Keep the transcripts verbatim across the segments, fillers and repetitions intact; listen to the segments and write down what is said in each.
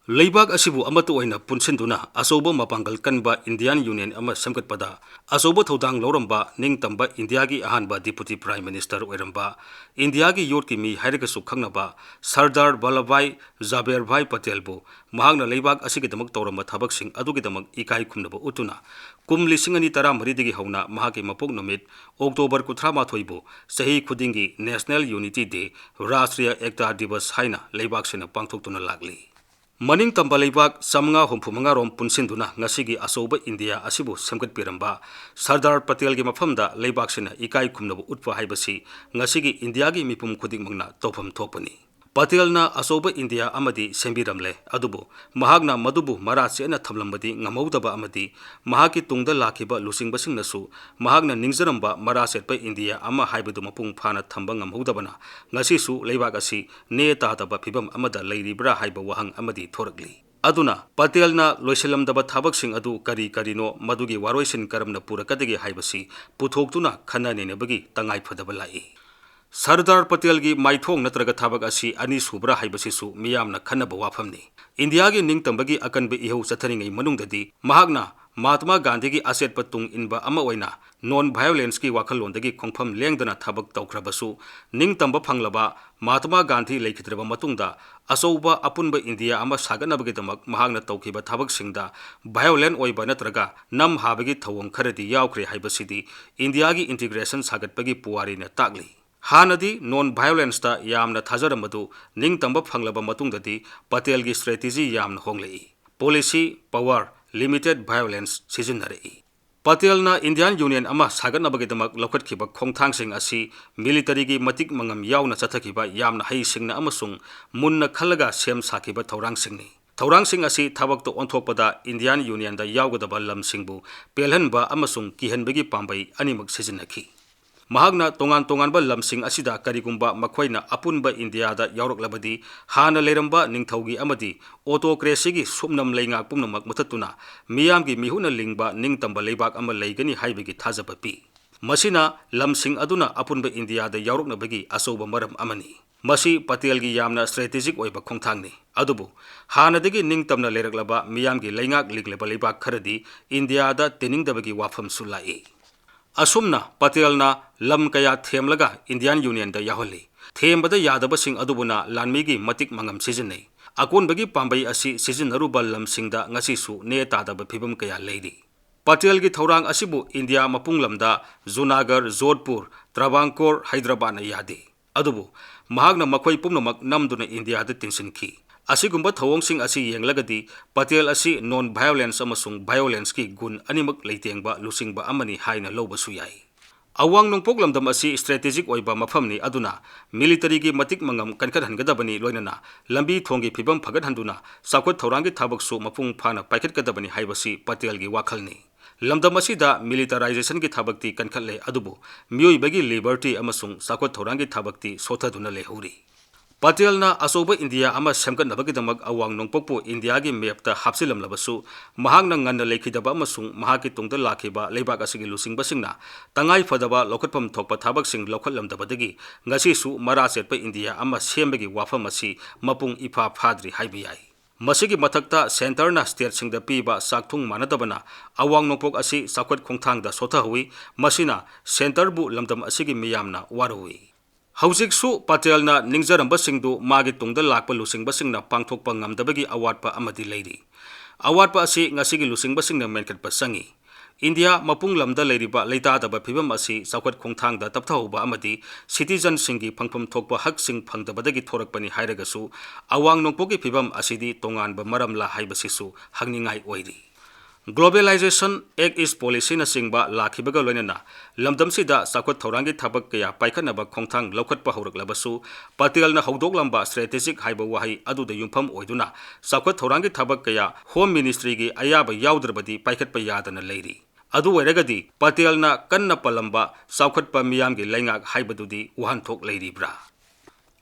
ꯂꯩꯕꯥꯛ ꯑꯁꯤꯕꯨ ꯑꯃꯠꯇ ꯑꯣꯏꯅ ꯄꯨꯟꯁꯤꯟꯗꯨꯅ ꯑꯆꯧꯕ ꯃꯄꯥꯡꯒꯜ ꯀꯟꯕ Indian Union ꯑꯃ ꯁꯦꯝꯒꯠꯄꯗ ꯑꯆꯧꯕ ꯊꯧꯗꯥꯡ ꯂꯧꯔꯝꯕ ꯅꯤꯡꯇꯝꯕ ꯏꯟꯗꯤꯌꯥꯒꯤ ꯑꯍꯥꯟꯕ Deputy Prime Minister ꯑꯣꯏꯔꯝꯕ, ꯏꯟꯗꯤꯌꯥꯒꯤ ꯌꯣꯠꯀꯤ ꯃꯤ ꯍꯥꯏꯔꯒꯁꯨ ꯈꯪꯅꯕ ꯁꯔꯗꯥꯔ ꯚꯜꯂꯚꯚꯥꯏ ꯖꯥꯕꯦꯔꯚꯥꯏ ꯄꯇꯦꯜꯕꯨ ꯃꯍꯥꯛꯅ ꯂꯩꯕꯥꯛ ꯑꯁꯤꯒꯤꯗꯃꯛ ꯇꯧꯔꯝꯕ ꯊꯕꯛꯁꯤꯡ ꯑꯗꯨꯒꯤꯗꯃꯛ ꯏꯀꯥꯏ ꯈꯨꯝꯅꯕ ꯎꯠꯇꯨꯅ ꯀꯨꯝ ꯂꯤꯁꯤꯡ ꯑꯅꯤ ꯇꯔꯥꯃꯔꯤꯗꯒꯤ ꯍꯧꯅ ꯃꯍꯥꯛꯀꯤ ꯃꯄꯣꯛ ꯅꯨꯃꯤꯠ October ꯀꯨꯟꯊ꯭ꯔꯥ ꯃꯥꯊꯣꯏꯕꯨ ꯆꯍꯤ ꯈꯨꯗꯤꯡꯒꯤ National Unity Day, ꯔꯥꯁꯇ꯭ꯔꯤꯌ ꯑꯦꯛꯇꯥ ꯗꯤꯕꯁ ꯍꯥꯏꯅ ꯂꯩꯕꯥꯛꯁꯤꯅ ꯄꯥꯡꯊꯣꯛꯇꯨꯅ ꯂꯥꯛꯂꯤ꯫ ꯃꯅꯤꯡ ꯇꯝꯕ ꯂꯩꯕꯥꯛ ꯆꯥꯃꯉꯥ ꯍꯨꯝꯐꯨ ꯃꯉꯥ ꯔꯣꯝ ꯄꯨꯟꯁꯤꯟꯗꯨꯅ ꯉꯁꯤꯒꯤ ꯑꯆꯧꯕ ꯏꯟꯗꯤꯌꯥ ꯑꯁꯤꯕꯨ ꯁꯦꯝꯒꯠꯄꯤꯔꯝꯕ ꯁꯔꯗꯥꯔ ꯄꯇꯦꯜꯒꯤ ꯃꯐꯝꯗ ꯂꯩꯕꯥꯛꯁꯤꯅ ꯏꯀꯥꯏ ꯈꯨꯝꯅꯕ ꯎꯠꯄ ꯍꯥꯏꯕꯁꯤ ꯉꯁꯤꯒꯤ ꯏꯟꯗꯤꯌꯥꯒꯤ ꯃꯤꯄꯨꯝ ꯈꯨꯗꯤꯡꯃꯛꯅ ꯇꯧꯐꯝ ꯊꯣꯛꯄꯅꯤ꯫ ꯄꯇꯦꯜꯅ ꯑꯆꯧꯕ ꯏꯟꯗꯤꯌꯥ ꯑꯃꯗꯤ ꯁꯦꯝꯕꯤꯔꯝꯂꯦ, ꯑꯗꯨꯕꯨ ꯃꯍꯥꯛꯅ ꯃꯗꯨꯕꯨ ꯃꯔꯥ ꯆꯦꯠꯅ ꯊꯝꯂꯝꯕꯗꯤ ꯉꯝꯍꯧꯗꯕ ꯑꯃꯗꯤ ꯃꯍꯥꯛꯀꯤ ꯇꯨꯡꯗ ꯂꯥꯛꯈꯤꯕ ꯂꯨꯆꯤꯡꯕꯁꯤꯡꯅꯁꯨ ꯃꯍꯥꯛꯅ ꯅꯤꯡꯖꯔꯝꯕ ꯃꯔꯥ ꯆꯦꯠꯄ ꯏꯟꯗꯤꯌꯥ ꯑꯃ ꯍꯥꯏꯕꯗꯨ ꯃꯄꯨꯡ ꯐꯥꯅ ꯊꯝꯕ ꯉꯝꯍꯧꯗꯕꯅ ꯉꯁꯤꯁꯨ ꯂꯩꯕꯥꯛ ꯑꯁꯤ ꯅꯦ ꯇꯥꯗꯕ ꯐꯤꯕꯝ ꯑꯃꯗ ꯂꯩꯔꯤꯕ꯭ꯔꯥ ꯍꯥꯏꯕ ꯋꯥꯍꯪ ꯑꯃꯗꯤ ꯊꯣꯔꯛꯂꯤ꯫ ꯑꯗꯨꯅ ꯄꯇꯦꯜꯅ ꯂꯣꯏꯁꯤꯜꯂꯝꯗꯕ ꯊꯕꯛꯁꯤꯡ ꯑꯗꯨ ꯀꯔꯤ ꯀꯔꯤꯅꯣ, ꯃꯗꯨꯒꯤ ꯋꯥꯔꯣꯏꯁꯤꯟ ꯀꯔꯝꯅ ꯄꯨꯔꯛꯀꯗꯒꯦ ꯍꯥꯏꯕꯁꯤ ꯄꯨꯊꯣꯛꯇꯨꯅ ꯈꯟꯅ ꯅꯩꯅꯕꯒꯤ ꯇꯉꯥꯏ ꯐꯗꯕ ꯂꯥꯛꯏ꯫ ꯁꯔꯗꯥꯔ ꯄꯇꯦꯜꯒꯤ ꯃꯥꯏꯊꯣꯡ ꯅꯠꯇ꯭ꯔꯒ ꯊꯕꯛ ꯑꯁꯤ ꯑꯅꯤ ꯁꯨꯕ꯭ꯔꯥ ꯍꯥꯏꯕꯁꯤꯁꯨ ꯃꯤꯌꯥꯝꯅ ꯈꯟꯅꯕ ꯋꯥꯐꯝꯅꯤ꯫ ꯏꯟꯗꯤꯌꯥꯒꯤ ꯅꯤꯡꯇꯝꯕꯒꯤ ꯑꯀꯟꯕ ꯏꯍꯧ ꯆꯠꯊꯔꯤꯉꯩ ꯃꯅꯨꯡꯗꯗꯤ ꯃꯍꯥꯛꯅ ꯃꯍꯥꯇꯃꯥ ꯒꯥꯟꯙꯤꯒꯤ ꯑꯆꯦꯠꯄ ꯇꯨꯡ ꯏꯟꯕ ꯑꯃ ꯑꯣꯏꯅ non violence ꯀꯤ ꯋꯥꯈꯜꯂꯣꯟꯗꯒꯤ ꯈꯣꯡꯐꯝ ꯂꯦꯡꯗꯅ ꯊꯕꯛ ꯇꯧꯈ꯭ꯔꯕꯁꯨ, ꯅꯤꯡꯇꯝꯕ ꯐꯪꯂꯕ ꯃꯍꯥꯇꯃꯥ ꯒꯥꯟꯙꯤ ꯂꯩꯈꯤꯗ꯭ꯔꯕ ꯃꯇꯨꯡꯗ ꯑꯆꯧꯕ ꯑꯄꯨꯟꯕ ꯏꯟꯗꯤꯌꯥ ꯑꯃ ꯁꯥꯒꯠꯅꯕꯒꯤꯗꯃꯛ ꯃꯍꯥꯛꯅ ꯇꯧꯈꯤꯕ ꯊꯕꯛꯁꯤꯡꯗ violent ꯑꯣꯏꯕ ꯅꯠꯇ꯭ꯔꯒ ꯅꯝ ꯍꯥꯕꯒꯤ ꯊꯧꯑꯣꯡ ꯈꯔꯗꯤ ꯌꯥꯎꯈ꯭ꯔꯦ ꯍꯥꯏꯕꯁꯤꯗꯤ ꯏꯟꯗꯤꯌꯥꯒꯤ integration ꯁꯥꯒꯠꯄꯒꯤ ꯄꯨꯋꯥꯔꯤꯅ ꯇꯥꯛꯂꯤ꯫ ꯍꯥꯟꯅꯗꯤ non violence ꯇ ꯌꯥꯝꯅ ꯊꯥꯖꯔꯝꯕꯗꯨ ꯅꯤꯡꯇꯝꯕ ꯐꯪꯂꯕ ꯃꯇꯨꯡꯗꯗꯤ ꯄꯇꯦꯜꯒꯤ strategy ꯌꯥꯝꯅ ꯍꯣꯡꯂꯛꯏ꯫ Policy, power, limited violence ꯁꯤꯖꯤꯟꯅꯔꯛꯏ꯫ ꯄꯇꯦꯜꯅ Indian Union ꯑꯃ ꯁꯥꯒꯠꯅꯕꯒꯤꯗꯃꯛ ꯂꯧꯈꯠꯈꯤꯕ ꯈꯣꯡꯊꯥꯡꯁꯤꯡ ꯑꯁꯤ military ꯒꯤ ꯃꯇꯤꯛ ꯃꯉꯝ ꯌꯥꯎꯅ ꯆꯠꯊꯈꯤꯕ ꯌꯥꯝꯅ ꯍꯩꯁꯤꯡꯅ ꯑꯃꯁꯨꯡ ꯃꯨꯟꯅ ꯈꯜꯂꯒ ꯁꯦꯝ ꯁꯥꯈꯤꯕ ꯊꯧꯔꯥꯡꯁꯤꯡꯅꯤ꯫ ꯊꯧꯔꯥꯡꯁꯤꯡ ꯑꯁꯤ ꯊꯕꯛꯇ ꯑꯣꯟꯊꯣꯛꯄꯗ Indian Union ꯗ ꯌꯥꯎꯒꯗꯕ ꯂꯝꯁꯤꯡꯕꯨ ꯄꯦꯜꯍꯟꯕ ꯑꯃꯁꯨꯡ ꯀꯤꯍꯟꯕꯒꯤ ꯄꯥꯝꯕꯩ ꯑꯅꯤꯃꯛ ꯁꯤꯖꯤꯟꯅꯈꯤ꯫ ꯃꯍꯥꯛꯅ ꯇꯣꯉꯥꯟ ꯇꯣꯉꯥꯟꯕ ꯂꯝꯁꯤꯡ ꯑꯁꯤꯗ ꯀꯔꯤꯒꯨꯝꯕ ꯃꯈꯣꯏꯅ ꯑꯄꯨꯟꯕ ꯏꯟꯗꯤꯌꯥꯗ ꯌꯥꯎꯔꯛꯂꯕꯗꯤ, ꯍꯥꯟꯅ ꯂꯩꯔꯝꯕ ꯅꯤꯡꯊꯧꯒꯤ ꯑꯃꯗꯤ autocracy ꯒꯤ ꯁꯨꯞꯅꯝ ꯂꯩꯉꯥꯛ ꯄꯨꯝꯅꯃꯛ ꯃꯨꯊꯠꯇꯨꯅ ꯃꯤꯌꯥꯝꯒꯤ ꯃꯤꯍꯨꯠꯅ ꯂꯤꯡꯕ ꯅꯤꯡꯇꯝꯕ ꯂꯩꯕꯥꯛ ꯑꯃ ꯂꯩꯒꯅꯤ ꯍꯥꯏꯕꯒꯤ ꯊꯥꯖꯕ ꯄꯤ꯫ ꯃꯁꯤꯅ ꯂꯝꯁꯤꯡ ꯑꯗꯨꯅ ꯑꯄꯨꯟꯕ ꯏꯟꯗꯤꯌꯥꯗ ꯌꯥꯎꯔꯛꯅꯕꯒꯤ ꯑꯆꯧꯕ ꯃꯔꯝ ꯑꯃꯅꯤ꯫ ꯃꯁꯤ ꯄꯇꯦꯜꯒꯤ ꯌꯥꯝꯅ ꯁ꯭ꯇ꯭ꯔꯦꯇꯦꯖꯤꯛ ꯑꯣꯏꯕ ꯈꯣꯡꯊꯥꯡꯅꯤ꯫ ꯑꯗꯨꯕꯨ ꯍꯥꯟꯅꯗꯒꯤ ꯅꯤꯡꯇꯝꯅ ꯂꯩꯔꯛꯂꯕ ꯃꯤꯌꯥꯝꯒꯤ ꯂꯩꯉꯥꯛ ꯂꯤꯡꯂꯕ ꯂꯩꯕꯥꯛ ꯈꯔꯗꯤ ꯏꯟꯗꯤꯌꯥꯗ ꯇꯤꯟꯅꯤꯡꯗꯕꯒꯤ ꯋꯥꯐꯝꯁꯨ ꯂꯥꯛꯏ꯫ ꯑꯁꯨꯝꯅ ꯄꯇꯦꯜꯅ ꯂꯝ ꯀꯌꯥ ꯊꯦꯝꯂꯒ ꯏꯟꯗꯤꯌꯥꯟ ꯌꯨꯅꯤꯌꯟꯗ ꯌꯥꯎꯍꯜꯂꯤ꯫ ꯊꯦꯝꯕꯗ ꯌꯥꯗꯕꯁꯤꯡ ꯑꯗꯨꯕꯨꯅ ꯂꯥꯟꯃꯤꯒꯤ ꯃꯇꯤꯛ ꯃꯉꯝ ꯁꯤꯖꯤꯟꯅꯩ꯫ ꯑꯀꯣꯟꯕꯒꯤ ꯄꯥꯝꯕꯩ ꯑꯁꯤ ꯁꯤꯖꯤꯟꯅꯔꯨꯕ ꯂꯝꯁꯤꯡꯗ ꯉꯁꯤꯁꯨ ꯅꯦ ꯇꯥꯗꯕ ꯐꯤꯕꯝ ꯀꯌꯥ ꯂꯩꯔꯤ꯫ ꯄꯇꯦꯜꯒꯤ ꯊꯧꯔꯥꯡ ꯑꯁꯤꯕꯨ ꯏꯟꯗꯤꯌꯥ ꯃꯄꯨꯡ ꯂꯝꯗ ꯖꯨꯅꯥꯒꯔ, ꯖꯣꯙꯄꯨꯔ, ꯇ꯭ꯔꯥꯚꯥꯡꯀꯣꯔ, ꯍꯥꯏꯗ꯭ꯔꯕꯥꯗꯅ ꯌꯥꯗꯦ꯫ ꯑꯗꯨꯕꯨ ꯃꯍꯥꯛꯅ ꯃꯈꯣꯏ ꯄꯨꯝꯅꯃꯛ ꯅꯝꯗꯨꯅ ꯏꯟꯗꯤꯌꯥꯗ ꯇꯤꯟꯁꯤꯟꯈꯤ꯫ ꯑꯁꯤꯒꯨꯝꯕ ꯊꯧꯑꯣꯡꯁꯤꯡ ꯑꯁꯤ ꯌꯦꯡꯂꯒꯗꯤ ꯄꯇꯦꯜ ꯑꯁꯤ ꯅꯣꯟ ꯚꯥꯏꯑꯣꯂꯦꯟꯁ ꯑꯃꯁꯨꯡ ꯚꯥꯏꯑꯣꯂꯦꯟꯁꯀꯤ ꯒꯨꯟ ꯑꯅꯤꯃꯛ ꯂꯩꯇꯦꯡꯕ ꯂꯨꯆꯤꯡꯕ ꯑꯃꯅꯤ ꯍꯥꯏꯅ ꯂꯧꯕꯁꯨ ꯌꯥꯏ꯫ ꯑꯋꯥꯡ ꯅꯣꯡꯄꯣꯛ ꯂꯝꯗꯝ ꯑꯁꯤ ꯁ꯭ꯇ꯭ꯔꯦꯇꯦꯖꯤꯛ ꯑꯣꯏꯕ ꯃꯐꯝꯅꯤ, ꯑꯗꯨꯅ ꯃꯤꯂꯤꯇꯔꯤꯒꯤ ꯃꯇꯤꯛ ꯃꯉꯝ ꯀꯟꯈꯠꯍꯟꯒꯗꯕꯅꯤ, ꯂꯣꯏꯅꯅ ꯂꯝꯕꯤ ꯊꯣꯡꯒꯤ ꯐꯤꯕꯝ ꯐꯒꯠꯍꯟꯗꯨꯅ ꯆꯥꯎꯈꯠ ꯊꯧꯔꯥꯡꯒꯤ ꯊꯕꯛꯁꯨ ꯃꯄꯨꯡ ꯐꯥꯅ ꯄꯥꯏꯈꯠꯀꯗꯕꯅꯤ ꯍꯥꯏꯕꯁꯤ ꯄꯇꯦꯜꯒꯤ ꯋꯥꯈꯜꯅꯤ꯫ ꯂꯝꯗꯝ ꯑꯁꯤꯗ ꯃꯤꯂꯤꯇꯔꯥꯏꯖꯦꯁꯟꯒꯤ ꯊꯕꯛꯇꯤ ꯀꯟꯈꯠꯂꯦ, ꯑꯗꯨꯕꯨ ꯃꯤꯑꯣꯏꯕꯒꯤ ꯂꯤꯕꯔꯇꯤ ꯑꯃꯁꯨꯡ ꯆꯥꯎꯈꯠ ꯊꯧꯔꯥꯡꯒꯤ ꯊꯕꯛꯇꯤ ꯁꯣꯊꯗꯨꯅ ꯂꯩꯍꯧꯔꯤ꯫ ꯄꯇꯦꯜꯅ ꯑꯆꯧꯕ ꯏꯟꯗꯤꯌꯥ ꯑꯃ ꯁꯦꯝꯒꯠꯅꯕꯒꯤꯗꯃꯛ ꯑꯋꯥꯡ ꯅꯣꯡꯄꯣꯛꯄꯨ ꯏꯟꯗꯤꯌꯥꯒꯤ ꯃꯦꯞꯇ ꯍꯥꯞꯆꯤꯜꯂꯝꯂꯕꯁꯨ, ꯃꯍꯥꯛꯅ ꯉꯟꯅ ꯂꯩꯈꯤꯗꯕ ꯑꯃꯁꯨꯡ ꯃꯍꯥꯛꯀꯤ ꯇꯨꯡꯗ ꯂꯥꯛꯈꯤꯕ ꯂꯩꯕꯥꯛ ꯑꯁꯤꯒꯤ ꯂꯨꯆꯤꯡꯕꯁꯤꯡꯅ ꯇꯉꯥꯏ ꯐꯗꯕ ꯂꯧꯈꯠꯐꯝ ꯊꯣꯛꯄ ꯊꯕꯛꯁꯤꯡ ꯂꯧꯈꯠꯂꯝꯗꯕꯗꯒꯤ ꯉꯁꯤꯁꯨ ꯃꯔꯥ ꯆꯦꯠꯄ ꯏꯟꯗꯤꯌꯥ ꯑꯃ ꯁꯦꯝꯕꯒꯤ ꯋꯥꯐꯝ ꯑꯁꯤ ꯃꯄꯨꯡ ꯏꯐꯥ ꯐꯥꯗ꯭ꯔꯤ ꯍꯥꯏꯕ ꯌꯥꯏ꯫ ꯃꯁꯤꯒꯤ ꯃꯊꯛꯇ ꯁꯦꯟꯇꯔꯅ ꯁ꯭ꯇꯦꯠꯁꯤꯡꯗ ꯄꯤꯕ ꯆꯥꯛꯊꯨꯡ ꯃꯥꯟꯅꯗꯕꯅ ꯑꯋꯥꯡ ꯅꯣꯡꯄꯣꯛ ꯑꯁꯤ ꯆꯥꯎꯈꯠ ꯈꯣꯡꯊꯥꯡꯗ ꯁꯣꯊꯍꯧꯏ꯫ ꯃꯁꯤꯅ ꯁꯦꯟꯇꯔꯕꯨ ꯂꯝꯗꯝ ꯑꯁꯤꯒꯤ ꯃꯤꯌꯥꯝꯅ ꯋꯥꯔꯧꯏ꯫ ꯍꯧꯖꯤꯛꯁꯨ ꯄꯇꯦꯜꯅ ꯅꯤꯡꯖꯔꯝꯕꯁꯤꯡꯗꯨ ꯃꯥꯒꯤ ꯇꯨꯡꯗ ꯂꯥꯛꯄ ꯂꯨꯆꯤꯡꯕꯁꯤꯡꯅ ꯄꯥꯡꯊꯣꯛꯄ ꯉꯝꯗꯕꯒꯤ ꯑꯋꯥꯠꯄ ꯑꯃꯗꯤ ꯂꯩꯔꯤ꯫ ꯑꯋꯥꯠꯄ ꯑꯁꯤ ꯉꯁꯤꯒꯤ ꯂꯨꯆꯤꯡꯕꯁꯤꯡꯅ ꯃꯦꯟꯈꯠꯄ ꯆꯪꯏ꯫ ꯏꯟꯗꯤꯌꯥ ꯃꯄꯨꯡ ꯂꯝꯗ ꯂꯩꯔꯤꯕ ꯂꯩꯇꯥꯗꯕ ꯐꯤꯕꯝ ꯑꯁꯤ ꯆꯥꯎꯈꯠ ꯈꯣꯡꯊꯥꯡꯗ ꯇꯞꯊꯍꯧꯕ ꯑꯃꯗꯤ ꯁꯤꯇꯤꯖꯟꯁꯤꯡꯒꯤ ꯐꯪꯐꯝ ꯊꯣꯛꯄ ꯍꯛꯁꯤꯡ ꯐꯪꯗꯕꯗꯒꯤ ꯊꯣꯔꯛꯄꯅꯤ ꯍꯥꯏꯔꯒꯁꯨ, ꯑꯋꯥꯡ ꯅꯣꯡꯄꯣꯛꯀꯤ ꯐꯤꯕꯝ ꯑꯁꯤꯗꯤ ꯇꯣꯉꯥꯟꯕ ꯃꯔꯝꯂꯥ ꯍꯥꯏꯕꯁꯤꯁꯨ ꯍꯪꯅꯤꯡꯉꯥꯏ ꯑꯣꯏꯔꯤ꯫ ꯒ꯭ꯂꯣꯕꯦꯂꯥꯏꯖꯦꯁꯟ, ꯑꯦꯛ ꯏꯁ ꯄꯣꯂꯤꯁꯤꯅꯆꯤꯡꯕ ꯂꯥꯛꯈꯤꯕꯒ ꯂꯣꯏꯅꯅ ꯂꯝꯗꯝꯁꯤꯗ ꯆꯥꯎꯈꯠ ꯊꯧꯔꯥꯡꯒꯤ ꯊꯕꯛ ꯀꯌꯥ ꯄꯥꯏꯈꯠꯅꯕ ꯈꯣꯡꯊꯥꯡ ꯂꯧꯈꯠꯄ ꯍꯧꯔꯛꯂꯕꯁꯨ, ꯄꯇꯦꯜꯅ ꯍꯧꯗꯣꯛꯂꯝꯕ ꯁ꯭ꯇ꯭ꯔꯦꯇꯦꯖꯤꯛ ꯍꯥꯏꯕ ꯋꯥꯍꯩ ꯑꯗꯨꯗ ꯌꯨꯝꯐꯝ ꯑꯣꯏꯗꯨꯅ ꯆꯥꯎꯈꯠ ꯊꯧꯔꯥꯡꯒꯤ ꯊꯕꯛ ꯀꯌꯥ ꯍꯣꯝ ꯃꯤꯅꯤꯁꯇ꯭ꯔꯤꯒꯤ ꯑꯌꯥꯕ ꯌꯥꯎꯗ꯭ꯔꯕꯗꯤ ꯄꯥꯏꯈꯠꯄ ꯌꯥꯗꯅ ꯂꯩꯔꯤ꯫ ꯑꯗꯨ ꯑꯣꯏꯔꯒꯗꯤ ꯄꯇꯦꯜꯅ ꯀꯟꯅ ꯄꯜꯂꯝꯕ ꯆꯥꯎꯈꯠꯄ ꯃꯤꯌꯥꯝꯒꯤ ꯂꯩꯉꯥꯛ ꯍꯥꯏꯕꯗꯨꯗꯤ ꯋꯥꯍꯟꯊꯣꯛ ꯂꯩꯔꯤꯕ꯭ꯔꯥ?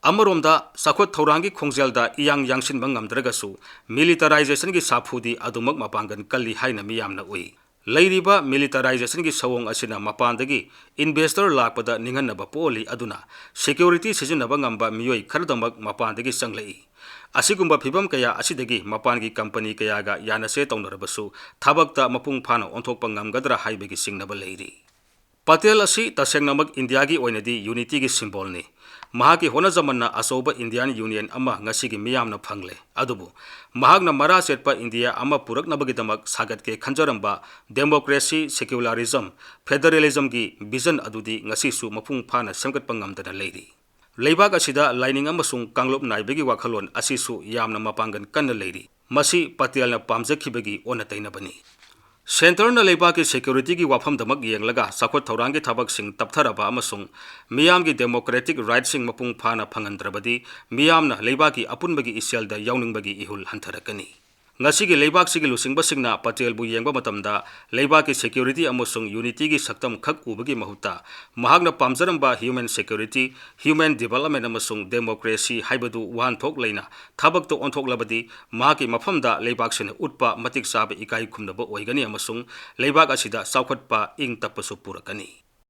ꯑꯃꯔꯣꯝꯗ ꯆꯥꯎꯈꯠ ꯊꯧꯔꯥꯡꯒꯤ ꯈꯣꯡꯖꯦꯜꯗ ꯏꯌꯥꯡ ꯌꯥꯡꯁꯤꯟꯕ ꯉꯝꯗ꯭ꯔꯒꯁꯨ, ꯃꯤꯂꯤꯇꯔꯥꯏꯖꯦꯁꯟꯒꯤ ꯁꯥꯐꯨꯗꯤ ꯑꯗꯨꯃꯛ ꯃꯄꯥꯡꯒꯜ ꯀꯜꯂꯤ ꯍꯥꯏꯅ ꯃꯤꯌꯥꯝꯅ ꯎꯏ꯫ ꯂꯩꯔꯤꯕ militarizationꯒꯤ ꯁꯑꯣꯡ ꯑꯁꯤꯅ ꯃꯄꯥꯟꯗꯒꯤ investor ꯂꯥꯛꯄꯗ ꯅꯤꯡꯍꯟꯅꯕ ꯄꯣꯛꯍꯜꯂꯤ, ꯑꯗꯨꯅ security ꯁꯤꯖꯤꯟꯅꯕ ꯉꯝꯕ ꯃꯤꯑꯣꯏ ꯈꯔꯗꯃꯛ ꯃꯄꯥꯟꯗꯒꯤ ꯆꯪꯂꯛꯏ꯫ ꯑꯁꯤꯒꯨꯝꯕ ꯐꯤꯚꯝ ꯀꯌꯥ ꯑꯁꯤꯗꯒꯤ ꯃꯄꯥꯟꯒꯤ company ꯀꯌꯥꯒ ꯌꯥꯅꯁꯦ ꯇꯧꯅꯔꯕꯁꯨ ꯊꯕꯛꯇ ꯃꯄꯨꯡ ꯐꯥꯅ ꯑꯣꯟꯊꯣꯛꯄ ꯉꯝꯒꯗ꯭ꯔꯥ ꯍꯥꯏꯕꯒꯤ ꯆꯤꯡꯅꯕ ꯂꯩꯔꯤ꯫ ꯄꯇꯦꯜ ꯑꯁꯤ ꯇꯁꯦꯡꯅꯃꯛ ꯏꯟꯗꯤꯌꯥꯒꯤ ꯑꯣꯏꯅꯗꯤ unityꯒꯤ symbolꯅꯤ꯫ ꯃꯍꯥꯛꯀꯤ ꯍꯣꯠꯅꯖꯃꯟꯅ ꯑꯆꯧꯕ Indian Union ꯑꯃ ꯉꯁꯤꯒꯤ ꯃꯤꯌꯥꯝꯅ ꯐꯪꯂꯦ꯫ ꯑꯗꯨꯕꯨ ꯃꯍꯥꯛꯅ ꯃꯔꯥ ꯆꯦꯠꯄ ꯏꯟꯗꯤꯌꯥ ꯑꯃ ꯄꯨꯔꯛꯅꯕꯒꯤꯗꯃꯛ ꯁꯥꯒꯠꯀꯦ ꯈꯟꯖꯔꯝꯕ democracy, secularism, federalismꯒꯤ vision ꯑꯗꯨꯗꯤ ꯉꯁꯤꯁꯨ ꯃꯄꯨꯡ ꯐꯥꯅ ꯁꯦꯝꯒꯠꯄ ꯉꯝꯗꯅ ꯂꯩꯔꯤ꯫ ꯂꯩꯕꯥꯛ ꯑꯁꯤꯗ ꯂꯥꯏꯅꯤꯡ ꯑꯃꯁꯨꯡ ꯀꯥꯡꯂꯨꯞ ꯅꯥꯏꯕꯒꯤ ꯋꯥꯈꯜꯂꯣꯟ ꯑꯁꯤꯁꯨ ꯌꯥꯝꯅ ꯃꯄꯥꯡꯒꯜ ꯀꯟꯅ ꯂꯩꯔꯤ꯫ ꯃꯁꯤ ꯄꯇꯦꯜꯅ ꯄꯥꯝꯖꯈꯤꯕꯒꯤ ꯑꯣꯟꯅ ꯇꯩꯅꯕꯅꯤ꯫ Centreꯅ ꯂꯩꯕꯥꯛꯀꯤ securityꯒꯤ ꯋꯥꯐꯝꯗꯃꯛ ꯌꯦꯡꯂꯒ ꯆꯥꯎꯈꯠ ꯊꯧꯔꯥꯡꯒꯤ ꯊꯕꯛꯁꯤꯡ ꯇꯞꯊꯔꯕ ꯑꯃꯁꯨꯡ ꯃꯤꯌꯥꯝꯒꯤ democratic rightꯁꯤꯡ ꯃꯄꯨꯡ ꯐꯥꯅ ꯐꯪꯍꯟꯗ꯭ꯔꯕꯗꯤ ꯃꯤꯌꯥꯝꯅ ꯂꯩꯕꯥꯛꯀꯤ ꯑꯄꯨꯟꯕꯒꯤ ꯏꯆꯦꯜꯗ ꯌꯥꯎꯅꯤꯡꯕꯒꯤ ꯏꯍꯨꯜ ꯍꯟꯊꯔꯛꯀꯅꯤ꯫ ꯉꯁꯤꯒꯤ ꯂꯩꯕꯥꯛꯁꯤꯒꯤ ꯂꯨꯆꯤꯡꯕꯁꯤꯡꯅ ꯄꯇꯦꯜꯕꯨ ꯌꯦꯡꯕ ꯃꯇꯝꯗ ꯂꯩꯕꯥꯛꯀꯤ security ꯑꯃꯁꯨꯡ unityꯒꯤ ꯁꯛꯇꯝ ꯈꯛ ꯎꯕꯒꯤ ꯃꯍꯨꯠꯇ ꯃꯍꯥꯛꯅ ꯄꯥꯝꯖꯔꯝꯕ human security, human development ꯑꯃꯁꯨꯡ democracy ꯍꯥꯏꯕꯗꯨ ꯋꯥꯍꯟꯊꯣꯛ ꯂꯩꯅ ꯊꯕꯛꯇ ꯑꯣꯟꯊꯣꯛꯂꯕꯗꯤ ꯃꯍꯥꯛꯀꯤ ꯃꯐꯝꯗ ꯂꯩꯕꯥꯛꯁꯤꯅ ꯎꯠꯄ ꯃꯇꯤꯛ ꯆꯥꯕ ꯏꯀꯥꯏ ꯈꯨꯝꯅꯕ ꯑꯣꯏꯒꯅꯤ ꯑꯃꯁꯨꯡ ꯂꯩꯕꯥꯛ ꯑꯁꯤꯗ ꯆꯥꯎꯈꯠꯄ, ꯏꯪ ꯇꯞꯄꯁꯨ ꯄꯨꯔꯛꯀꯅꯤ꯫